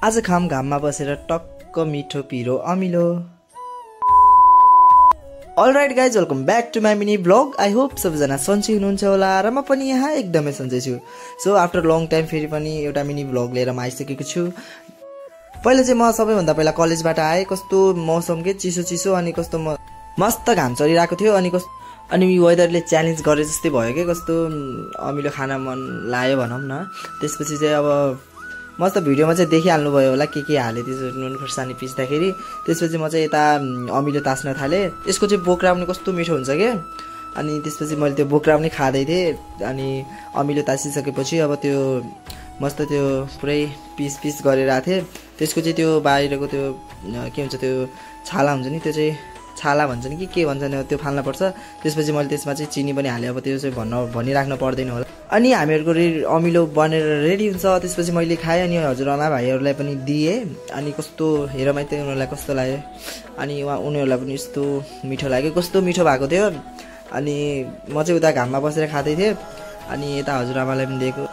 आज खाम घाममा बसेर टक्क मिठो पिरो अमिलो। Alright guys, welcome back to my mini blog. I hope सबैजना सन्चै हुनुहुन्छ होला र म पनि यहाँ एकदमै सन्चै छु। सो आफ्टर लङ टाइम फेरि पनि एउटा मिनी ब्लग लिएर म आइसकेको छु। पहिला चाहिँ म सबैभन्दा पहिला कलेजबाट आएँ। कस्तो मौसम के चिसो चिसो अनि कस्तो मस्त घाम चलिरहेको थियो अनि वेदरले च्यालेन्ज गरे जस्तै भयो के, कस्तो अमिलो खान मन लाग्यो भनौँ न। त्यसपछि चाहिँ अब मस्त भिडियोमा चाहिँ देखिहाल्नुभयो होला के हाले त्यसो नुन खुर्सानी पिस्दाखेरि। त्यसपछि म चाहिँ यता अमिलो तास्न थालेँ। यसको चाहिँ बोक्रा पनि कस्तो मिठो हुन्छ के। अनि त्यसपछि मैले त्यो बोक्रा पनि खाँदै थिएँ। अनि अमिलो तासिसकेपछि अब त्यो मस्त त्यो पुरै पिस गरिरहेको थिएँ। त्यसको चाहिँ त्यो बाहिरको त्यो के हुन्छ त्यो छाला हुन्छ नि, त्यो चाहिँ छाला भन्छ नि के भन्छ नि, त्यो फाल्न पर्छ। त्यसपछि मैले त्यसमा चाहिँ चिनी पनि हालेँ। अब त्यो चाहिँ भनिराख्नु पर्दैन होला। अनि हामीहरूको अमिलो बनेर रेडी हुन्छ। त्यसपछि मैले खाएँ अनि हजुरआमा भाइहरूलाई पनि दिएँ। अनि कस्तो हेरमै त्यो उनीहरूलाई कस्तो लाग्यो। अनि उनीहरूलाई पनि यस्तो मिठो लाग्यो, कस्तो मिठो भएको थियो। अनि म चाहिँ उता घाममा बसेर खाँदै थिएँ। अनि यता हजुरआमालाई पनि दिएको।